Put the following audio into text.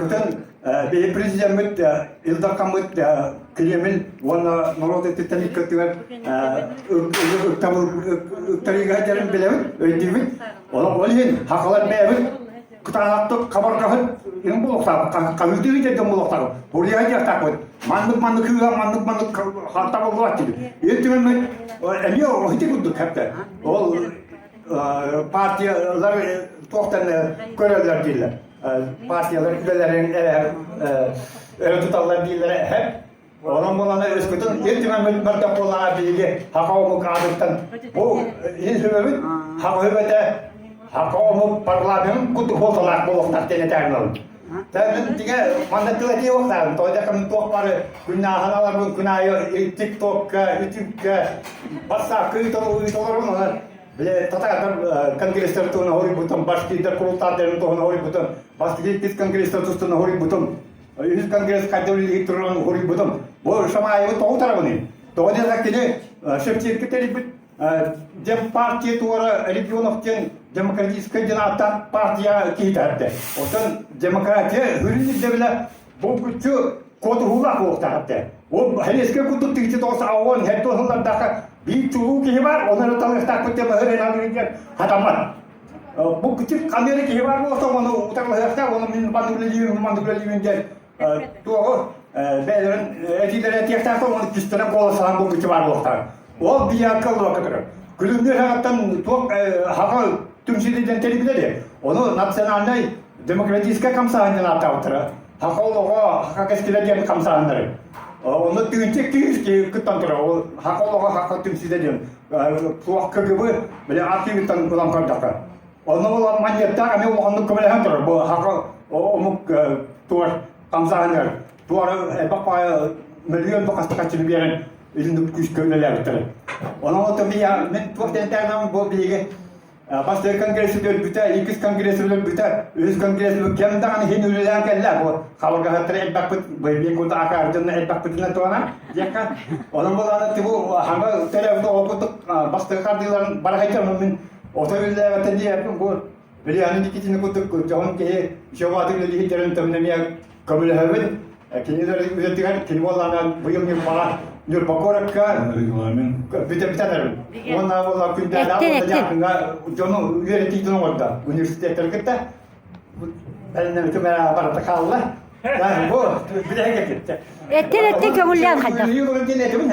Өскөтүн биһи президеммит Ил Дархаммыт Кремль уонна норуот өттүттэн икки ыктарыыга сылдьарын билэбит, өйдүүбүт. Ол иһин хахалар бэйэбит кытаанахтык хабаргаһыт им буолуохтаах, хаһыытыы дьон буолуохтаах, буруйа диэхтаахпыт. Маннык маннык кыыһа маннык маннык хантабыллыбат диибит. Ил Түмэммит эмиэ ити курдук хэптэ. Ол партиялар туохтан көрөллөр дииллэр. Партиялар үлэлэрин өрө туталлар дииллэрэ эһэп. Онон буолана өскөтүн Ил Түмэммит мөлтөх буоллаҕа биһиги хаха омук аатыттан бу Ил Сүбэбит хаха сүбэтэ хаха омук парламент курдук суолталаах буолуохтаах диэн этээҥ ылын. Мин тигэ манна тыл этии уохтаабын. Тоҕо диэххэ туох бары күннээхин аларбын күн аайы тиктокка, ютубка, ватсапка ыыталарбын оны Бile татаатар конгресстер туһуна хоруйбутум, башкирдар курултаардарын туһуна хоруйбутум, башкир конгресстер тустуна хоруйбутум, үһүс конгресс хайда үлэлиир туран хоруйбутум. Бу Шамаевы тоҕо тарабыный? Тоҕо диэхэ кини Шевченко тэрийбит Демпартия туора регионов диэн демократическай диэн ааттаах партия киһитэ Оттон демократия хүрүн ирдэбилэ булгуччу куотуһуулаах буолуохтаах этэ. Ол Хелескэ курдук тыычы тоҕус аҕуон һэртуон сыллардаахха биир чулуу киһи бар, оны эрэ талыахтаахпыт диэн баһыр эналыыр диэн хатаммат. Бу кичик ханна эрэ киһи бар буолса, оны утарылаһыахтаах, оны мин маннык үлэлиибин, маннык үлэлиибин диэн туоҕу бэйэлэрин этиилэрин этиэхтээхтэр, оны кистэнэн куоласаһан булгуччу бар буолуохтаах. Ол биякка ыллыбакка турар. Күлүмнүүр хаҕыттан туох хаҕа түмсүүтэ диэн тэрийбитэ Ону национальнай демократическай хамсааһын диэн ааттаабыттара. Хаха олоҕо, хаха кэскилэ диэн хамсааһыннары. Ону тыынча күүс кыттан турар. Ол хаха олоҕо, хаха түмсүүтэ диэн туох КГБ били архивыттан ылан көрдөххө. Онно ол манньыаттаах эмиэ улаханнык көмөлөһөн турар. Бу хаха омук туор хамсааһыныгар туора элбэх баайы мөлүйүөн бу хаста хаччыны биэрэн илин күүскэ үлэлээбиттэрэ. Онон отон мин туох диэн бу биһиги Бастакы конгресс өлбүтэ, иккис конгресс өлбүтэ, үһүс конгресс кэм даҕаны иһин үлэлээн кэллэ. Бу халгаһаттар элбэхпит, бэйбиэн кута акаардьанна элбэхпитинэ туона диэххэ. Онон булаана тибу хаҥа төрөөбүт оҕо курдук бастакы хардыыларын барахайдьар мин ото үлэлээбэтэ диэппин бу Ильяна Никитина курдук дьоһун киһи Севатын үлэлиһиттэрин төмнэмиэ көмөлөһөбүн. Кинилэр үлэтигэр кини буоллаана быйыл Ньурбаҕа Ньурба куоракка Регламент. бүтэ бүтэн Уонна буолла күндээлээх Эттин, уонна эттин. дьаакыҥҥа дьону үөрэтиитин оҥордо. Университеттары кытта бэлэмнэммитим эрэ барыта хаалла. Бу бүтэһик этим. Эттин, эттин көҥүллээн хайдах. Үлэлии олорон диэн этибин.